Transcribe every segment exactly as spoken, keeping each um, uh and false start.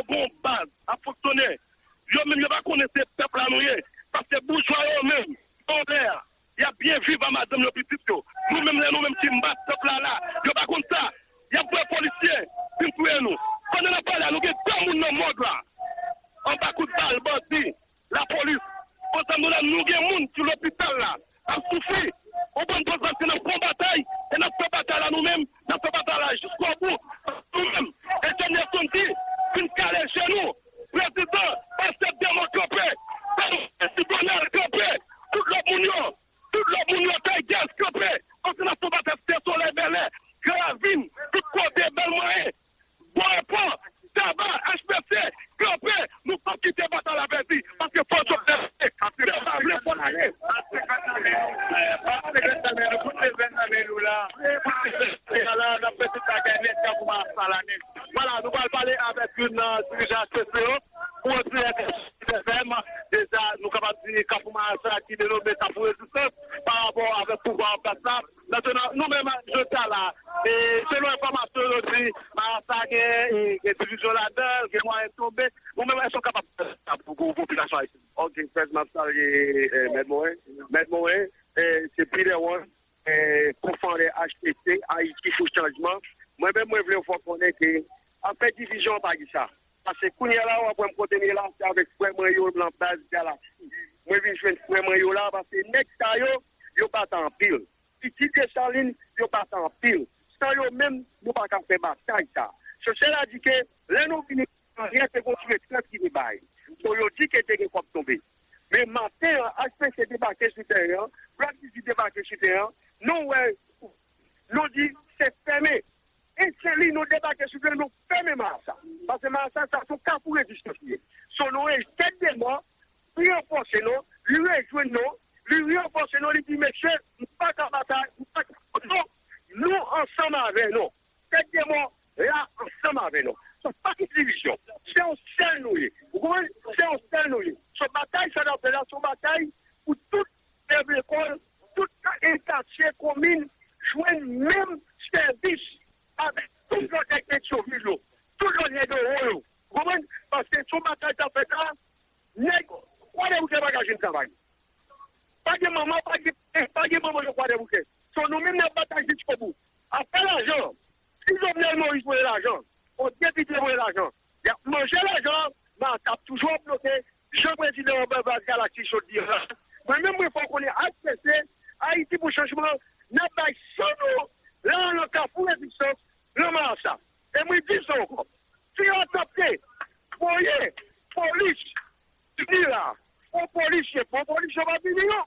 Gon baz ap fonksyone. Yo menm yo pa konnen se pèp la nou ye. Paske boujwa yo menm, anlè a, y ap byen viv a madanm yo, pitit yo. Nou menm, lè nou menm ki mat pèp la la, yo pa konn sa. Y ap voye polisye vin touye nou. Pandan n ap pale a, nou gen de moun nan mòg la. Anba kout bal, bandi, lapolis. Konsa nou la, nou gen moun ki lopital la, ap soufri. Ou konprann, paske n ap fè yon batay, e n ap fè batay la nou menm, n ap fè batay la jiskobou. Nou menm, Etènèl Santi vin kale jenou. Prezidan, pastè Dèmon kanpe, Sibonèl kanpe, tout lòt moun yo, tout lòt moun yo, Taygès kanpe. Paske n ap fè batay, Site Solèy, Bèlè, Gran Ravin, tout kote, Bèl Mwayen, Bò Epò, Saba, H P C, kanpe, nou p ap kite batay la pèdi, paske fò Jovenel se pa vle fò l ale. Vwala, nou pral pale avèk youn nan dirijan H P C yo pou entèvyou F M. Deja, nou kapab di Kafou Marasa ki denome Kafou Rezistans pa rapò avèk pouvwa an plas la. Mentnan, nou menm, jodi a la, e, selon enfòmasyon yo di, Marasa gen, e, gen divizyon ladan l, gen mwayen tonbe. Ou menm, èske w kapab fè sa pou, pou popilasyon ayisyèn? Ok, fèt m ap salye eh, Mèt Moren. Mèt Moren, eh, se Peter Wan, eh, kofondatè H P C, Ayiti pou Chanjman. Mwen menm, mwen vle w fè w konnen ke afè divizyon an pa gen sa. Paske kounye a la, w ap wè m kote m ye la, se avèk frè mwen yo nan baz Galaksi. Mwen vin jwenn frè mwen yo la, paske nèg sa yo, yo bat anpil. Pitit Desalin, yo bat anpil. San yo menm, nou pa ka fè batay sa. Sosyal la di ke lè nou vini, anyen te gon ti retrèt ki te bay. So, yo di ke te gen kòb tonbe. Men maten an, H P C debake sou teren an, Black Didi debake sou teren an, nou wè, nou di se fèmen. E se li nou debake sou teren, nou fèmen Marasa. Paske Marasa, sa se yon kafou rezistans li ye. So, nou e tèt de mò, li ranfòse nou, li rejwenn nou, li ranfòse nou, li di, mesye, m pa ka batay, m pa ka, non, nou ansanm avè nou. Tèt de mò la ansanm avè nou. So, pa gen divizyon. Se yon sèl nou ye. Ou konprann? Se yon sèl nou ye. So, batay sa n ap fè la, se yon batay pou tout elèv lekòl, tout ka-, e katye, komin, jwenn menm sèvis avèk tout lòt nèg Petyonvil yo, tout lòt nèg Oro yo. Ou konprann? Paske se yon batay k ap fèt la, nèg Kwadèboukè pa ka jwenn travay. Pa gen manman, pa gen, pa gen manman nan Kwadèboukè. So, nou menm n ap batay jiskobou. Afè lajan, si Jovenel Moïse voye lajan, yon depite voye lajan, y ap manje lajan an, Marasa ap toujou ap bloke, jan prezidan an bay baz Galaksi jodi a la. Mwen menm, mwen fè w konnen H P C, Ayiti pou Chanjman, n ap bay san nou la nan Kafou Rezistans, nan Marasa. E mwen di sa ankò, si yo atake, voye polis vini la, fò polis yo, fò polis yo pa vini non.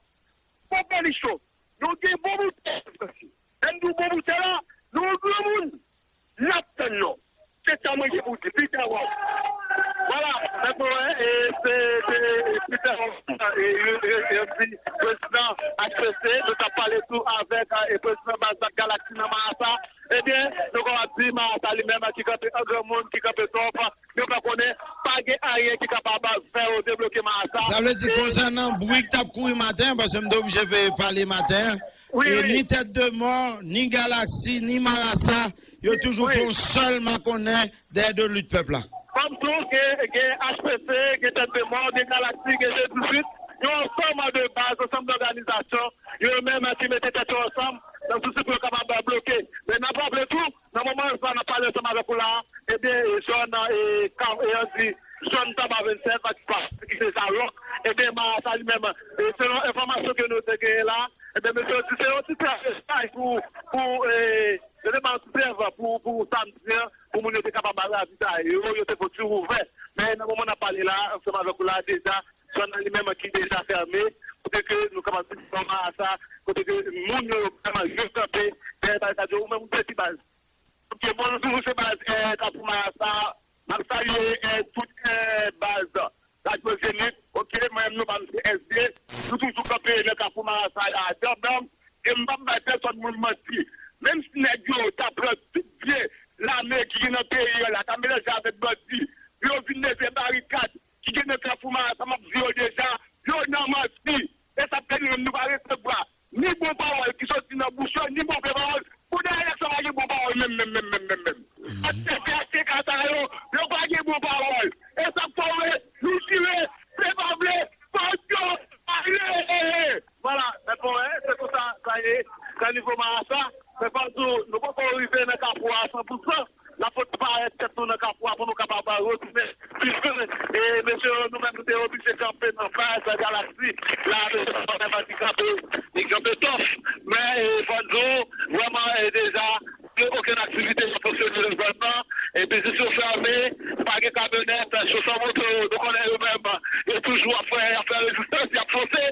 Fò polis yo, nou gen bon boutèy. Lè m di w bon boutèy la, nou granmoun, n ap tann nou. Se sa mwen gen pou di, Peter Wong. Vwala, mèt mwen, e, se, se Peter Wong, e, e, e, e, di prezidan H P C, nou t ap pale tou avèk, e, prezidan baz Galaksi nan Marasa. Ebyen, nou kapab di Marasa li menm ki kanpe an granmoun, ki kanpe twòp, nou fè konnen pa gen anyen ki kapab fè yo debloke Marasa. Sa vle di, e konsènan bri k t ap kouri maten an, paske m te oblije veye pale maten an, wi, e wi, ni Tèt de Mò, ni Galaksi, ni Marasa, yo toujou, wi, fè yon sèl makonnen dèyè do lit pèp la. Kòm tou, gen, gen H P C, gen Tèt de Mò, gen Galaksi, gen G dizuit, yon ansanm de baz, ansanm dòganizasyon, yo menm ki mete tèt yo ansanm nan sousi pou yo kapab bloke. Men n ap raple tou, nan moman sa n ap pale ansanm avèk ou la, ebyen, zòn, e, Ka-, e, an di, zòn Taba vennsèt, pa, ki se Zalòk, ebyen, Marasa li menm, e, selon enfòmasyon ke nou te genyen la, ebyen, mesye yo di se yon ti travèsay pou, pou, e, yo te ba yon ti trèv pou, pou samdi an, pou moun yo te kapab al ravitaye yo, yo te fè yon ti wouvè. Men nan moman n ap pale la, ansanm avèk ou la, deja, zòn nan li menm ki deja fèmen, kote ke nou kapab di nan Marasa, kote ke moun yo vrèman yo kanpe dèyè barikad yo, ou menm ou se ki baz. Ok, bon, nou toujou se baz, eh, Kafou Marasa, m ap salye, eh, tout, eh, baz Radyo Zenith, ok, mwen menm non pa m se S D, nou toujou kanpe nan Kafou Marasa la, danm danm, e m p ap bay pèsòn moun manti. Menm si nèg yo ta pran tout vye lame ki gen nan peyi an la, ta melanje avèk bandi, pou yo vin leve barikad, ki gen nan Kafou Marasa, m ap di yo deja, yo nan manti. E sa k fè nou menm nou pa resevwa ni bon pawòl ki soti nan bouch yo, ni move pawòl. Pou dèyè eleksyon pa gen bon pawòl menm, menm, menm, menm, menm, menm. Aksè fè aksè ka sa yo, yo pa gen bon pawòl. Men, pa gen kamyonèt, chofè moto yo, nou konnen yo menm, yo toujou ap fè, ap fè rezistans, y ap fonse.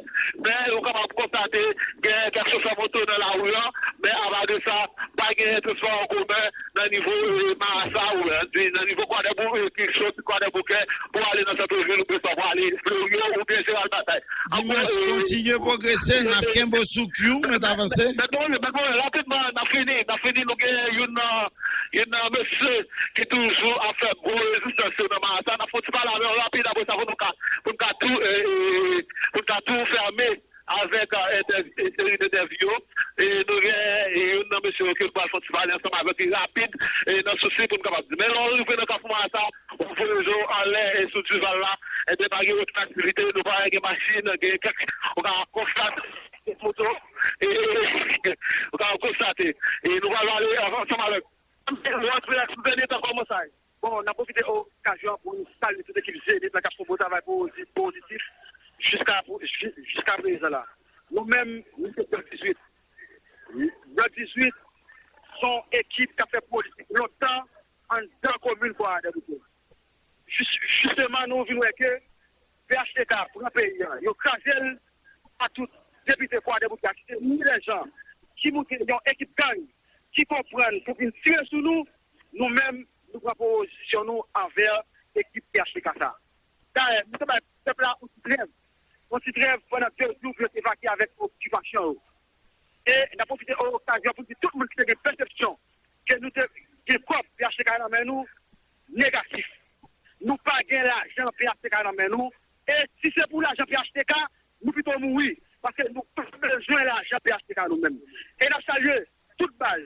Men, nou kapab konstate, gen kèk chofè moto nan lari a, men apa de sa, pa gen transpò an komen nan nivo, eh, Marasa, ou, eh, di, nan nivo Kwadèbou, eh, ki soti Kwadèboukè pou ale nan sant vil, oubyen swa pou ale Fleuryon, oubyen Jeneral Batay. Dimanch, eh, kontinye pwogrese, n ap kenbe w sou Q, mèt avanse. Mèt Moren, mèt Moren, rapidman, n ap fini, n ap fini, nou gen youn nan, youn nan mesye ki toujou ap fè gwo rezistans yo nan Marasa. N ap fè yon ti pale avè l rapid, apre sa, pou nou ka, pou n ka tou, eh, eh, pou n ka tou fèmen avèk, eh, entèv-, eh, seri entèvyou. E nou gen, eh, youn nan mesye yo ke nou pral fè yon ti pale ansanm avèk li rapid, eh, nan sousi pou n kapab di. Men lè w rive nan Kafou Marasa, w ap voye je w anlè, eh, sou Dival la, enben pa gen okenn aktivite, nou pa gen machin, gen kèk, ou ka konstate moto, e, ou ka konstate. E nou pral pale ansanm avèk. Bon, antre ak sou dènye tan, kòman sa ye? Bon, n ap pwofite okazyon an pou n salye tout ekip Zenith la k ap fè yon bon travay pozi-, pozitif jiska pou, ji-, jiska prezan la. Nou menm, nou se Blòk dizuit. Blòk dizuit se yon ekip k ap fè politik lontan anndan komin Kwadèboukè. Jis-, jisteman, nou vin wè ke P H T K pran peyi a, yo kraze l, pa tout depite Kwadèboukè a, ki se ni lèjan ki moute yon ekip gang ki konprann pou vin tire sou nou, nou menm, nou pran pozisyon nou anvè ekip P H T K sa. Dayè, nou te bay pèp la yon ti trèv, yon ti trèv pandan de jou pou yo te evakye avèk okipasyon yo. E n ap pwofite okazyon pou di tout moun ki te gen pèsepsyon ke nou te gen kòb P H T K nan men nou, negatif. Nou pa gen lajan P H T K nan men nou. E si se pou lajan P H T K, nou pito mouri. Paske nou pa bezwen lajan P H T K nou menm. E n ap salye tout baz,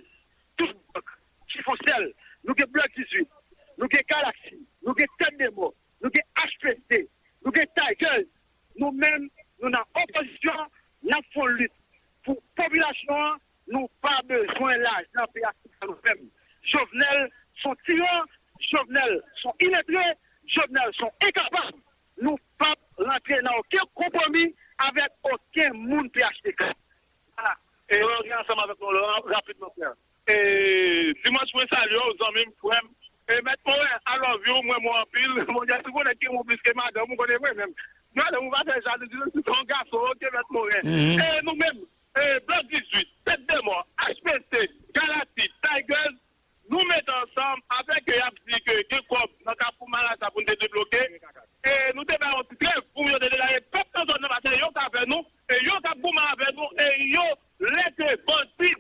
tout blòk, Chifonsèl, nou gen Blòk dizuit, nou gen Galaksi, nou gen Tèt de Mò, nou gen H P C, nou gen Tigers, nou menm, nou nan opozisyon, n ap fè yon lit pou popilasyon an, nou pa bezwen lajan P H T K nou menm. Jovenel se yon tiran, Jovenel se yon iletre, Jovenel se yon enkapab. Nou p ap rantre nan okenn konpwomi avèk okenn moun P H T K. Vwala. E yo gen ansanm avèk nou la, rapidman, frè. E, Dimanch, mwen salye w, zanmi m, frè m. E, Mèt Moren, I love you, mwen, mwen anpil. Bondye, si w konnen ki renmen w plis ke madanm ou, konnen mwen menm. Madanm ou pa fè jalouzi, se yon gason, oke, Mèt Moren. E, nou menm, e, Blòk dizuit, Tèt de Mò, H P C, Galaksi, Tigers, nou mete ansanm avèk yo, y ap di ke gen kòb nan Kafou Marasa pou n te debloke. E, nou te bay yon ti trèv pou yo te degaje pèp nan zòn nan, paske yo k avè nou, e yo k ap goumen avè nou, e yo, lè ke bandi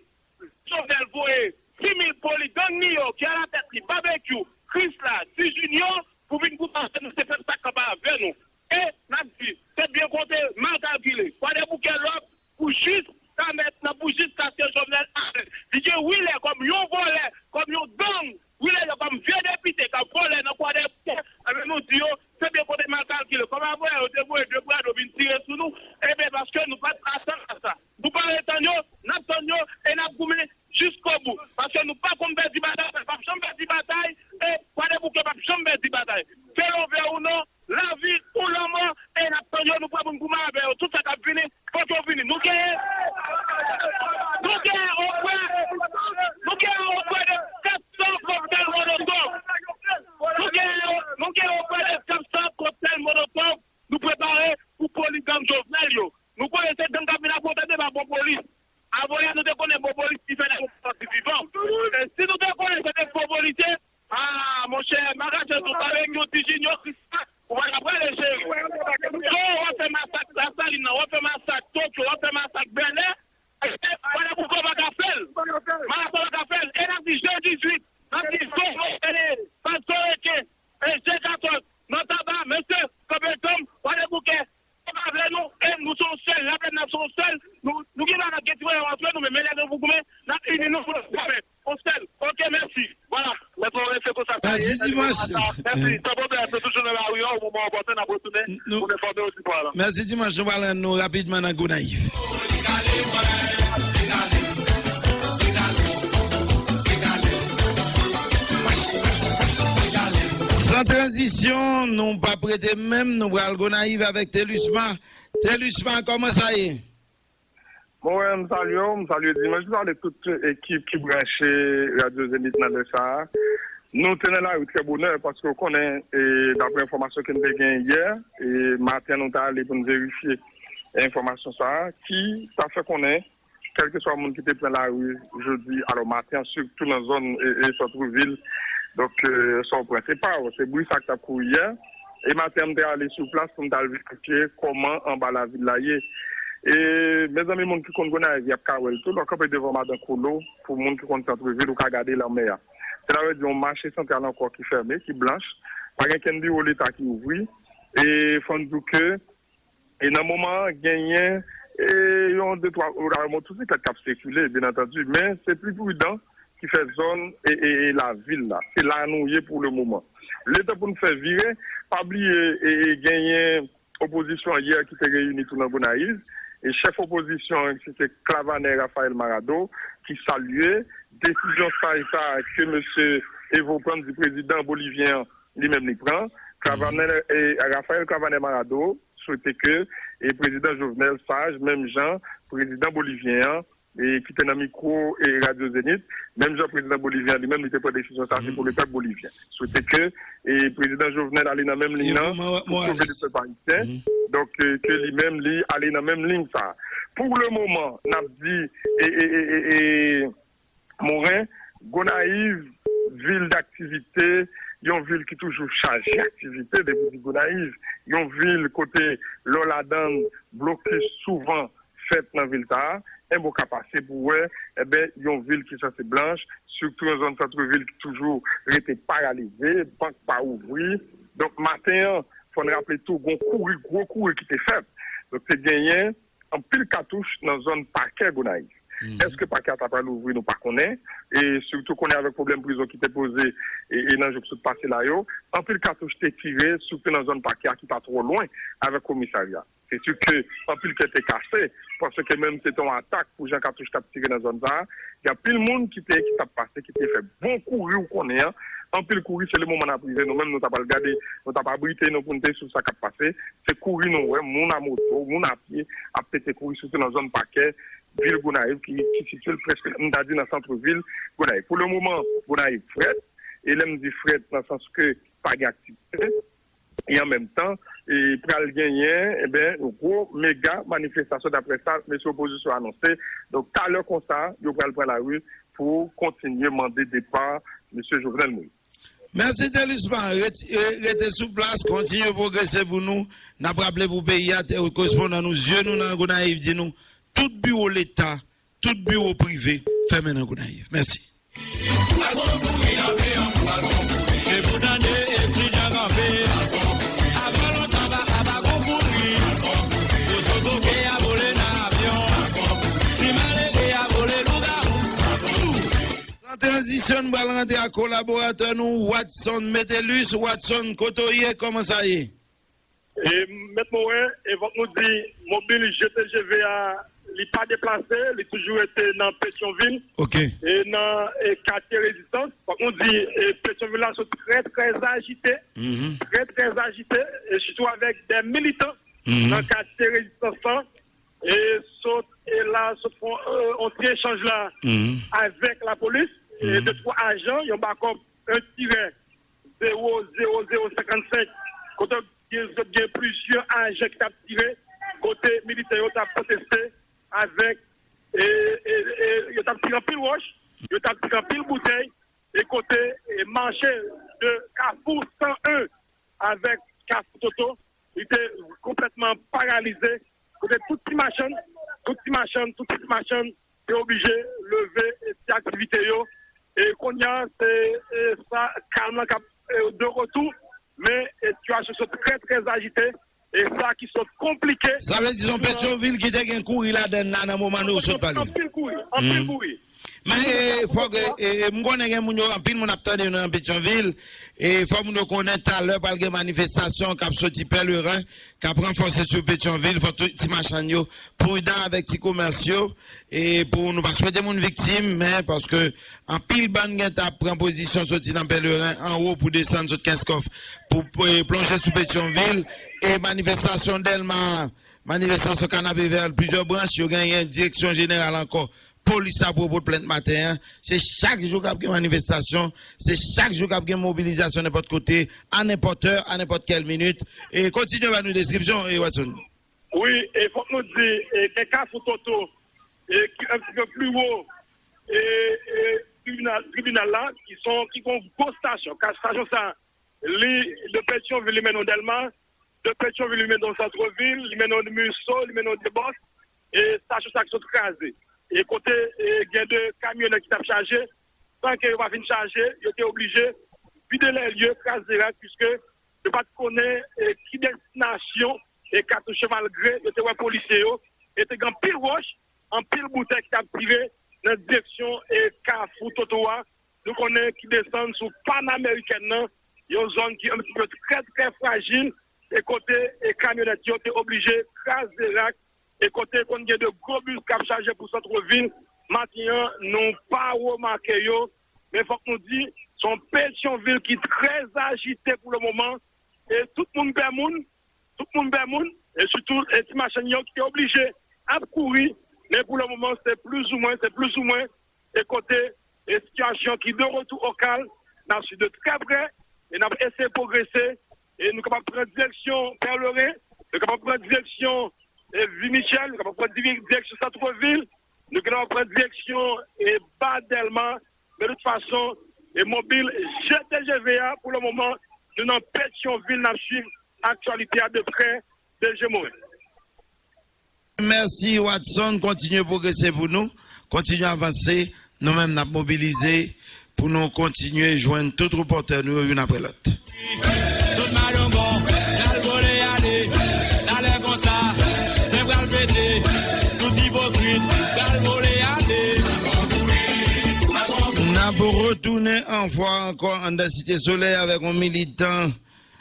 Jovenel voye sis mil poligang li yo, ki alatèt li Babekyou, Krisla, Ti Jinyo, pou vin goumen avè nou, se pèp sa k kanpe avè nou. E n ap di, tèt byen konte, mal kalkile. Kwadèboukè lòb pou jis ka mèt nan pou jiskaske Jovenel ale. Li gen Wilè kòm yon vòlè, kòm yon gang. Wilè yo kòm vye depite k ap vòlè nan Kwadèboukè. Enben nou di yo, tèt byen konte, mal kalkile. Kòm apre yo te voye de brado vin tire sou nou, enben paske nou pa t atann a sa. Nou pa ret tann yo, n ap tann yo e n ap goumen jiskobou. Paske nou pa konn pèdi batay, n p ap janm pèdi batay, e Kwadèboukè p ap janm pèdi batay. Ke lè w vle ou non, lavi ou lanmò, e n ap tann yo, nou prè pou n goumen avè yo. Tout sa k ap vini, fòk yo vini. Nou genyen, nou genyen oprè, nou genyen oprè de kat san koktèl molotòv. Nou genyen, nou genyen oprè de kat san koktèl molotòv. Nou prepare pou poligang Jovenel yo. Nou konnen se gang k ap vin afwonte, se pa bon polis. Avan yè, nou te konnen bon polis ki fè nèg yo santi vivan. E si nou te konnen se te bon polisye, a, monchè, Maraje, nou pale ki yon ti jinyon, Krisla, ou pa t ap prale, cheri. Yo, w ap fè masak Lasalin nan, w ap fè masak Tokyo, w ap fè masak Bèlè. Kwadèboukè pa ka fè l. Marasa pa ka fè l. E n ap di je dizuit, n ap di zo, e, pa zo rete, e je katòz, nan Taba, mesye, kanpe djanm, Kwadèboukè. Yo pa vle nou, e nou se yon sèl, Laplèn nan se yon sèl, nou, nou gen bagay gen ti pwoblèm antre nou, men, men lè nou pou goumen, n ap ini nou pou nou goumen. Yon sèl. Oke, mèsi. Vwala. Mèt Moren, se konsa sa ye. Mèsi, Dimanch. Mèsi, san pwoblèm, nou toujou nan lari a, o moman opòten, n ap retounen pou n enfòme w sou pwa la. Mèsi, Dimanch. Nou pral rann nou rapidman nan Gonayiv. San tranzisyon, nou p ap rete menm, nou pral Gonayiv avèk Telusma. Telusma, kòman sa ye? Bon, wè, m salye w, m salye Dimanch, m salye tout ekip ki branche Radyo Zenith nan lè sa a. Nou te nan lari trè bonè paske w konnen, e, dapre enfòmasyon ke n te gen yè, e, maten nou t ale pou n verifye enfòmasyon sa a, ki ta fè konnen, kèlkeswa moun ki te pran lari jodi, alò maten an, sitou nan zòn, e, e, sant vil, donk, e, Sòpren. Se pa w, se bri sa k t ap kouri yè. E maten an, m te ale sou plas pou m t al verifye kòman anba lavil la ye. E, mezanmi, moun ki konn Gonayiv, y ap ka wè l tou. Lè w kanpe devan Madan Kolo, pou moun ki konn sant vil, ou ka gade lanmè a. Sètadi, yon mache santral ankò ki fèmen, ki blanch. Pa gen kenn biwo Leta ki ouvri. E fò n di w ke, e nan moman an, genyen, e, yon de twa motosiklèt k ap sikile, byen antandi, men se pli pridan ki fè zòn e, e, e lavil la. Se la nou ye pou le moman. Letan pou n fè vire, pa bliye, e, e, genyen opozisyon an yè ki te reyini tou nan Gonayiv. E chèf opozisyon an, se te Clavener Raphaël Marado, ki salye desizyon saj sa a ke mesye Evo Prandier, prezidan bolivyen an, li menm li pran. Clavener, e, Raphaël Clavener Marado swete ke, e, prezidan Jovenel saj, menm jan prezidan bolivyen an, e, ki te nan mikwo, e, Radyo Zenith, menm jan prezidan bolivyen an li menm, li te pran desizyon sa, se pou le pèp bolivyen. Swete ke, e, prezidan Jovenel ale nan menm liy nan pou sove le pèp ayisyen. Donk, e, ke li menm, li ale nan menm liy sa. Pou le moman, n ap di, e, e, e, e, e, Moren, Gonayiv, vil daktivite, yon vil ki toujou chaje aktivite, depi w di Gonayiv, yon vil kote lè w ladan l, blokis souvan fèt nan vil sa a, enben w ka pase pou w wè, enben, yon vil ki sanse blanch, sitou yon zòn sant vil ki toujou rete paralize, bank pa ouvri. Donk, maten an, fò n raple tou, gon kouri, gwo kouri ki te fèt. Donk, te genyen anpil katouch nan zòn pakè Gonayiv. Èske pakè a ta pral ouvri, nou pa konnen. E sitou konnen avèk pwoblèm prizon ki te poze e, e nan jou k sot pase la yo, anpil katouch te tire, sitou nan zòn pakè a ki pa twò lwen avèk komisarya. Se si ke anpil kè te kase, paske menm se te yon atak pou jan katouch t ap tire nan zòn sa a. Gen anpil moun ki te, ki t ap pase, ki te fè bon kouri, ou konnen an. Anpil kouri, se le moman n ap rive, nou menm, nou ta pral gade, nou ta pral abrite nou pou n te swiv sa k ap pase. Se kouri nou wè, moun a moto, moun a pye, ap pete kouri, sitou nan zòn pakè, vil Gonayiv, ki, ki sitiye l prèske, m ta di, nan sant vil Gonayiv. Pou le moman, Gonayiv frèt, e lè m di frèt, nan sans ke pa gen aktivite, e an menm tan, e pral genyen, enben, yon gwo mega manifestasyon, daprè sa mesye opozisyon anonse. Donk, talè konsa, yo pral pran lari pou kontinye mande depa mesye Jovenel Moïse. Mèsi, Delisma. Ret-, e, rete sou plas, kontinye pwogrese pou nou. N ap raple pou peyi a, te, korespondan nou, zye nou nan Gonayiv, di nou, tout biwo Leta, tout biwo prive, fèmen nan Gonayiv. Mèsi. San tranzisyon, n pral rantre ak kolaboratè nou, Watson Metellus. Watson, kote w ye? Kòman sa ye? E, Mèt Moren, e fòk nou di, mobil G T G V a, li pa deplase, li toujou rete nan Petyonvil, e nan, e, katye Rezistans. Fòk nou di, e, Petyonvil la sot trè, trè ajite, trè, trè ajite, e sitou avèk de militan nan katye Rezistans lan, e sot, e la, sot fè, e, yon ti echanj la avèk lapolis, e de twa ajan, yon bakòp, en tirè zewo zewo zewo senkannsenk, kote gen, gen plizyè ajan ki t ap tire, kote militè yo t ap pwoteste avèk, e, e, e, yo t ap tire anpil wòch, yo t ap tire anpil boutèy, e kote, e, mache de Kafou san en avèk Kafou Toto, li te konplètman paralize, kote tout ti machann, tout ti machann, tout ti machann te oblije leve, e, ti aktivite yo. E kounye a, se, e, sa, kalm lan k ap, e, de retou, men, e, sitiyasyon sot trè, trè ajite. E sa ki sot konplike. Sa vle di se yon Petyonvil ki te gen kouri ladan l la nan moman nou sot pale. Anpil kouri, anpil kouri. Men, e, fòk, e, e, m konnen gen moun yo, anpil moun ap tande nou nan Petyonvil. E fò moun yo konnen talè pral gen manifestasyon k ap soti Pèleren, k ap ranfòse sou Petyonvil. Fò tout ti machann yo pridan avèk ti komès yo, e pou nou pa swete moun viktim, men paske anpil bann gentan ap pran pozisyon soti nan Pèleren anwo pou desann sot Kenskòf pou, pou, e, plonje sou Petyonvil. E manifestasyon Dèlma, manifestasyon Kanapevè, plizyè branch, yo genyen direksyon jeneral ankò Polis la pwopo plent maten an. Se chak jou k ap gen manifestasyon, se chak jou k ap gen mobilizasyon nenpòt kote, a nenpòt è, a nenpòt kèl minit. E kontinye ba nou deskripsyon, e Watson. Wi, e fòk nou di, e, gen Kafou Toto, e, ki un petit peu plus haut, e, e, tribinal, tribinal la, ki son, ki gon gwo stasyon. Ka-, stasyon sa, li, de Petyonvil, li mennen w Dèlma, de Petyonvil, li mennen w Santrevil, li mennen w Milso, li mennen w Debòs, e stasyon sa ki sot kraze. E kote, e, gen de kamyonèt ki t ap chaje, san ke yo pa fin chaje, yo te oblije vide lè lye, kraze rak, piske yo pa t konnen, e, ki destinasyon, e, katouch yo, malgre yo te wè polisye yo, e te gen anpil wòch, anpil boutèy ki t ap tire nan direksyon, e, Kafou Toto a, nou konnen ki desann sou Panamerikèn nan, yon zòn ki un petit peu trè, trè frajil, e kote, e kamyonèt yo te oblije kraze rak, e kote konn gen de gwo bis k ap chaje pou santrevil, maten an, nou pa remake yo, men fòk nou di, se yon Petyonvil ki trè ajite pou le moman, e tout moun pè moun, tout moun pè moun, e sitou, e ti machann yo ki te oblije ap kouri, men pou le moman, se plizoumwen, se plizoumwen, e kote, e sitiyasyon ki de retou o kalm, n ap swiv de trè prè, e n ap eseye pwogrese, e nou kapab pran direksyon Pèleren, nou kapab pran direksyon, e, Vi Michèl, nou kapab pran diri-, direksyon Santrevil, nou kapab pran direksyon, e, Ba Dèlma, men de tout fason, e, mobil G T G V a, pou le moman, nou nan Petyonvil, n ap swiv aktyalite a de prè, de je, mwen. Mèsi, Watson. Kontinye pwogrese pou nou. Kontinye avanse. Nou menm, n ap mobilize pou nou kontinye jwenn tout repòtè nou yo youn apre lòt. Tout malongon pral vole ale. Talè konsa, zen pral pete. Tout ipokrit pral vole ale. N ap retounen yon fwa ankò anndan Site Solèy avèk yon militan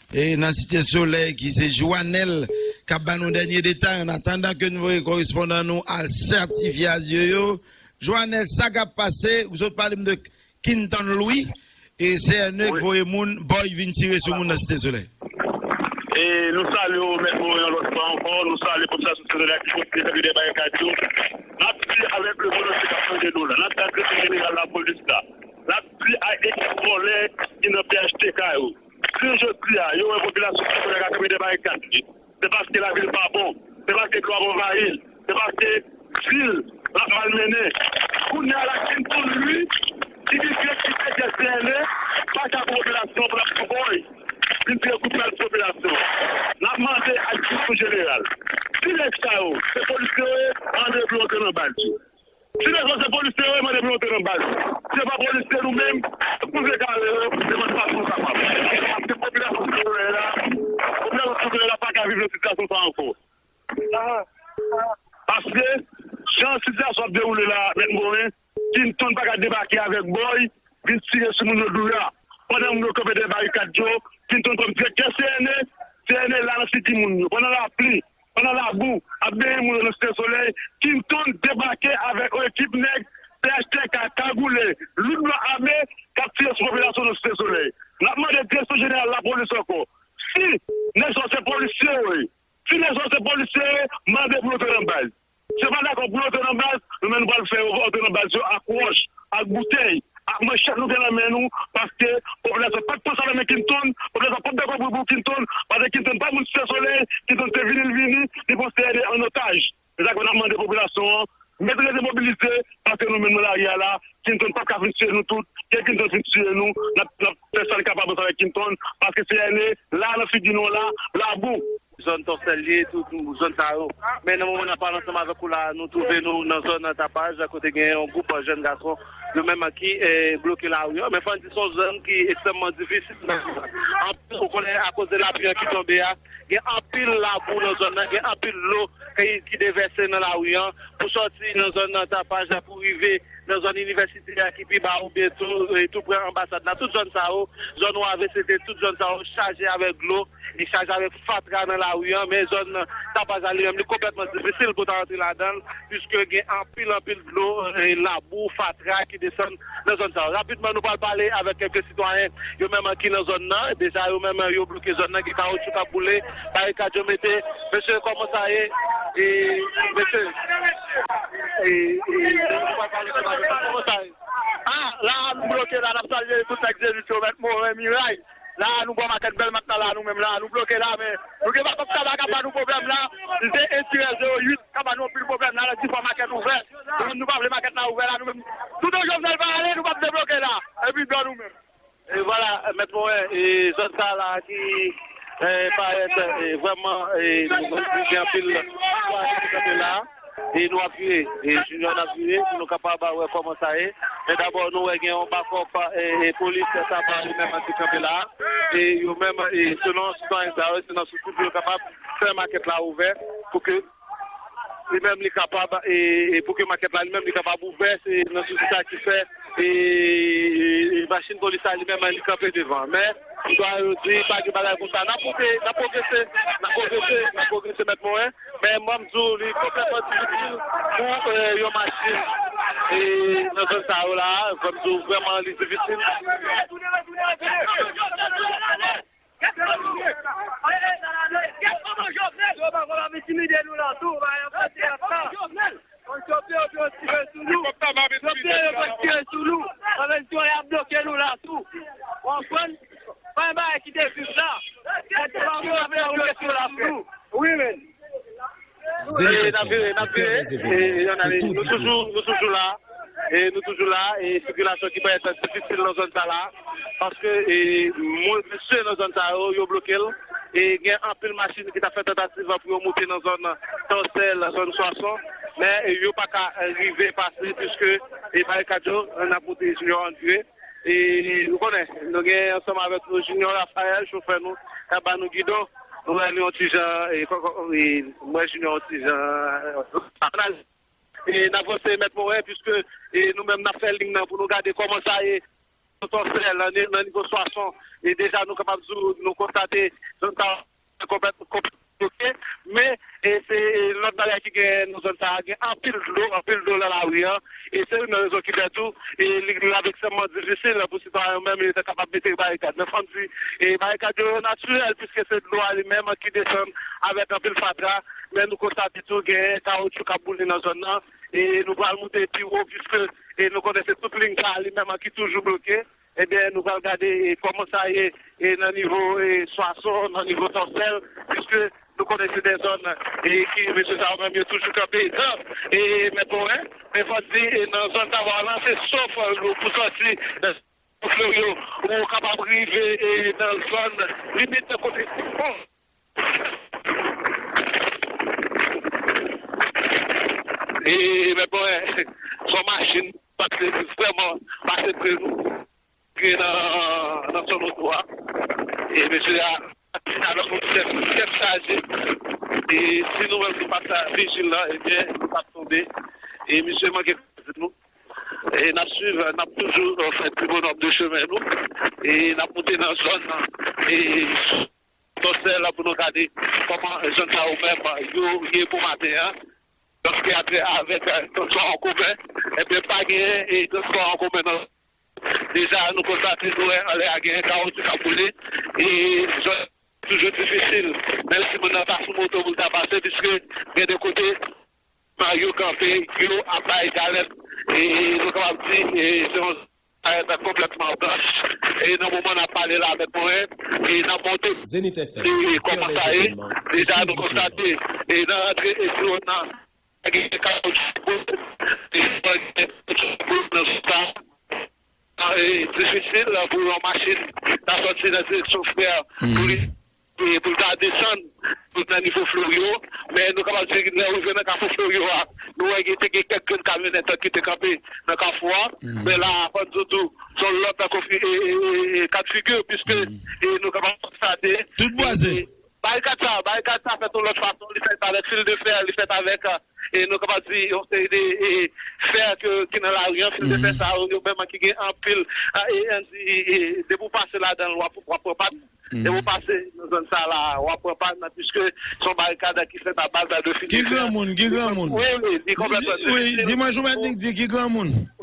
e nan Site Solèy, ki se Joanel, k ap ba nou dènye detay, an atandan ke n voye korespondan nou al sètifye a zye yo. Joanel, sa k ap pase? Ou sot pale m de Kinton Louis, e C N E k voye moun, bòy vin tire sou moun nan Site Solèy. E nou salye w, Mèt Morin, yon lòt fwa ankò. Nou salye popilasyon Site Solèy la ki kontinye kanpe dèyè barikad yo. N ap di avèk le volonte k ap mande nou la. N ap di ak direktè jeneral lapolis la. N ap di ak ekip vòlè ki nan P H T K yo. Si jodi a, yo wè popilasyon Site Solèy la kanpe dèyè barikad li, se paske lavil pa bon, se paske dlo ap anvayi l, se paske vil l ap malmennen. Kounye a la, Kinton Louis, ki gen direktè C N E, pa ka pou popilasyon pou l ap pran bòy vin tire kout pal sou popilasyon. N ap mande ak direksyon jeneral, si nèg sa yo se polisye yo ye, mande pou yo antre nan baz yo. Si nèg sa se polisye yo, mande pou yo antre nan baz. Si yo pa polisye, nou menm, nou se kare yo, se mande pa si nou kapab. Paske popilasyon Site Solèy la, popilasyon Site Solèy la pa ka viv nan sitiyasyon sa ankò. Paske, jan sitiyasyon ap dewoule la, Mèt Morin, Kinton pa ka debake avèk bòy, vin tire sou moun yo douya. Pandan moun yo kanpe dèyè barikad yo, Kinton kòm direktè C N E, C N E la nan figi moun yo. Pandan lapli, pandan labou, ap benyen moun yo nan Site Solèy, Kinton debake avèk yon ekip nèg P H T K kagoule, loudman ame, k ap tire sou popilasyon nan Site Solèy. N ap mande direksyon jeneral lapolis ankò, si nèg sa yo se polisye yo ye, si nèg sa yo se polisye yo ye, mande pou yo antre nan baz. Si yo pa dakò pou yo antre nan baz, nou menm nou pral fè yo antre nan baz yo ak wòch, ak boutèy, ak manchèt nou gen nan men nou, paske popilasyon p ap pran sa nan men Kinton, popilasyon p ap dakò pou, pou Kinton, paske Kinton pa moun Site Solèy, Kinton se vini l vini, li pran C N E an otaj. Se sa k fè n ap mande popilasyon an, mete rete mobilize, paske nou menm nan lari a la, Kinton p ap ka vin tiye nou tout, ke Kinton vin tiye nou, n ap, n ap fè sa n kapab ansanm avèk Kinton, paske C N E la nan figi nou an la, labou. Zòn Tòsèl ye, tout zòn sa yo. Men nan moman n ap pale ansanm avèk ou la, nou twouve nou nan zòn Tapaj, kote gen yon gwoup jèn gason, yo menm ki, eh, bloke lari an. Men fò n di se yon zòn ki ekstrèmman difisil. Anpil, ou konnen, akoz de lapli an ki tonbe a, gen anpil labou nan zòn nan, gen anpil dlo ki, ki devèse nan lari an. Pou sòti nan zòn nan Tapaj la, pou rive nan zòn inivèsite a ki pi ba oubyen tou, e, tou prè anbasad la. Tout zòn sa yo, zòn Wave, se te tout zòn sa yo chaje avèk dlo, li chaje avèk fatra nan lari an, men zòn Tapaj la li menm, li konplètman difisil pou ta rantre ladan l, piske gen anpil, anpil dlo, e, labou, fatra ki desann nan zòn sa yo. Rapidman, nou pral pale avèk kèlke sitwayen, yo menm ki nan zòn nan. Deja, yo menm, yo bloke zòn nan, gen kawotchou k ap boule, barikad yo mete. Mesye, kòman sa ye? E, mesye, E, e, nou pral pale de bagay sa. Kòman sa ye? Ah, la a nou bloke la, n ap salye tout nèg Zenith yo, Mèt Moren, Miray. La a nou bò makèt Bèlmak la, la nou menm la, nou bloke la, men nou gen bakòp Taba k ap ba nou pwoblèm la. Li se entirè zewo uit k ap ba nou anpil pwoblèm la, lè di fò makèt ouvè. Nou menm nou pa vle makèt la ouvè la, nou menm. Toutan Jovenel pa ale, nou p ap debloke la. Epi dò nou menm. E vwala, Mèt Moren, e zòn sa la ki, e, parèt, e, vrèman, e, nou gen anpil kanpe la. E nou ap vire, e Junior n ap vire pou nou kapab wè kòman sa ye. Men dabò, nou wè gen yon bakòp, e, e polis Taba li menm ki kanpe la. E yo menm, e selon sitwayen sa yo, se nan sousi pou yo kapab fè makèt la ouvè pou ke li menm li kapab, e, e pou ke makèt la li menm li kapab ouvè, se nan sousi sa ki fè, e, e, e machin polis la li menm li kanpe devan. Men, sitwayen yo di, pa gen bagay konsa. N ap monte, n ap pwogrese, n ap pwogrese, n ap pwogrese, Mèt Moren. Men, mwen, m di w, li konplètman difisil pou, e, yon machin, e, nan zòn sa yo la. Mwen, m di w, vrèman, li difisil. Yo pa konn ap entimide nou la tou, ba, yo pa tire sou nou. Yo tire sou nou. Konvensyon y ap bloke nou la tou. Ou konprann? Pa yon bagay ki te viv la. Yo pa konn ap bloke sou la sou nou. Wi, men. Zenith F M, au cœur des événements, c'est tout. Nou toujou, nou toujou la. E nou toujou la. E sikilasyon ki parèt difisil nan zòn sa la. Paske, e, mwen, mesye nan zòn sa yo, yo bloke l. E gen anpil machin ki ta fè tantativ pou yo moute nan zòn Tòsèl, zòn Swason. Men, e, yo pa ka, e, rive pase, piske, e, barikad yo, n ap moute Junior an vire. E nou konnen, nou gen ansanm avèk nou Junior Raphaël, chofè nou, k ap ba nou gidon. Nou wè li yon ti jan, e, kò- kò- e, mwen Junior yon ti jan, e, e, n avanse Mèt Moren, piske, e, nou menm n ap fè liy nan pou nou gade kòman sa ye, nan Tòsèl, nan ni- nan nivo Swason, e deja nou kapab di w, nou konstate zòn sa konplèt, konplèt bloke. Men, e se, e, lòt bagay ki gen nan zòn sa a, gen anpil dlo, anpil dlo nan lari an. E se youn nan rezon ki fè tou, e li, li ekstrèmman difisil pou sitwayen yo menm yo te kapab mete barikad. Men fò m di, e barikad yo, yo natirèl, piske se dlo a li menm ki desann avèk anpil fatra. Men nou konstate tou gen kawotchou k ap boule nan zòn nan. E nou pral moute pi wo, piske, e nou konnen se tout liy sa a li menm ki toujou bloke. Ebyen, nou pral gade, e, kòman sa ye, e, nan nivo, e, Swason, nan nivo Tòsèl, piske nou konnen se de zòn, e, ki mesye sa yo menm yo toujou kanpe nan, e, Mèt Moren. Men fò di, e, nan zòn Taba la, se sof, e, pou sòti, e, Fleuryo, ou kapab rive, e, nan zòn limit kote. Bon. E, men bon, e, son machin pase vrèman pase pre nou. Ke nan, nan zòn oto a. E mesye a, avèk yon tèt, tèt chaje. E si nou menm nou pa ta vijilan, ebyen, nou p ap tonbe. E mesye manke kraze nou. E n ap swiv, n ap toujou, e, fè pi bon nòb de chemen nou. E n ap moute nan zòn nan. E Tòsèl pou nou gade kòman zòn sa yo menm yo ye pou maten an. Nan teyat avèk, e, transpò an komen, ebyen, pa gen, e, transpò an komen nan. Deja, nou konstate nou wè anlè a gen kawotchou k ap boule. E zòn toujou difisil. Menm si moun nan pa sou moto pou l ta pase, piske gen de kote, yo kanpe, yo ap bay galèt. E nou kapab di, e se yon zòn konplètman blanch. E nan moman n ap pale la avèk mwen, e n ap monte. Zenith F M, e kòman sa ye? Deja nou konstate, e nan rantre e sou nan gen kawotchou nan sa. E difisil pou yon machin ta sòti nan direksyon frè pou li, e pou l ta desann pou l nan nivo Fleuryo. Men nou kapab di lè w rive nan kafou Fleuryo a, nou wè gen te gen kèk grenn kamyonèt ki te kanpe nan kafou a. Men la a, fò n di w tou, se yon lòt konfi- e, e, e, e, ka de figi, piske, e nou kapab konstate, tout bwaze. Barikad sa, barikad sa fèt yon lòt fason, li fèt avèk fil de fè, li fèt avèk, e nou kapab di yon seri de, e, fè ke, ki nan lari an, fil de fè sa yo, yo menm ki gen anpil, a, e, e, e, e, depi w pase ladan l, w ap, w ap pran pat. Depi w pase nan zòn sa la, w ap pran pat, piske se yon barikad ki fèt a baz de fil de fè. Ki granmoun, ki granmoun? Wi, wi, li konplètman difisil. Wi, dimanch ou mèt nik di ki granmoun?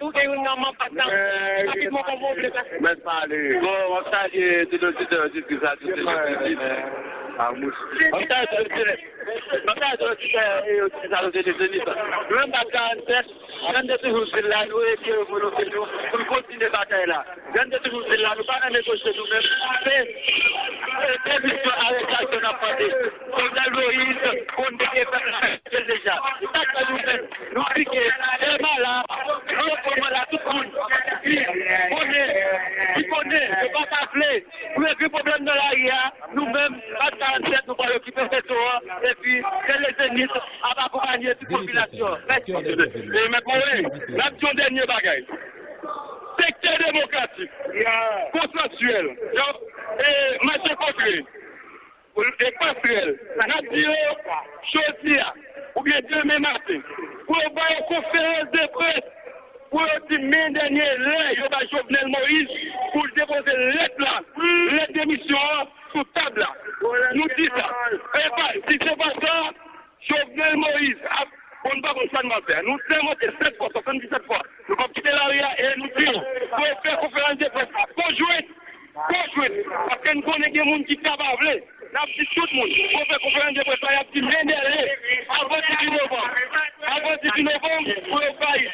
Ou gen youn nan manm pati la, rapidman, kòm ou vle pase. Mèt pale. Bon, m ap salye tout oditè, oditris, radyo Selenis. M ap salye tout oditè, m ap salye tout oditè e oditris radyo Selenis. Nou menm, Bat karannsenk, Grann de toujou di l la, nou rete volonte nou pou n kontinye batay la. Grann de toujou di l la, nou pa nan negosye nou menm. Se, se demisyon, arestasyon n ap mande. Jovenel Moïse konn ki te fèt, fèt deja. Se sa k fè nou menm, nou pike. Tèlman la, nou kòman la, tout moun ki konnen, ki konnen, yo pa ta vle pou yo gen pwoblèm nan lari a, nou menm, Bat karannsenk, nou pral okipe geto an, epi Tele Zenith ap akonpanye tout popilasyon. Mèsi. E Mèt Morin, n ap di yon dènye bagay. Sektè demokratik, konsansyèl, e mache kontre, e pasrèl, n ap di yo, jodi a, oubyen demen maten, pou yo ba yo konferans de près, pou yo di men dènye lè yo bay Jovenel Moïse pou l depoze lèt la, lèt demisyon an sou tab la. Nou di sa. E pa, si se pa sa, Jovenel Moïse ap, bon, nou pa konn sa n pral fè. Nou sèmante sèt fwa, swasanndisèt fwa. Nou p ap kite lari a e nou di yo, pou yo fè konferans de près la. Konjwen, konjwen. Paske n konnen gen moun ki ka pa vle. N ap di tout moun, pou yo fè konferans de près la, y ap di men dèyè. Avan dizuit novanm. Avan dizuit novanm, pou yo bay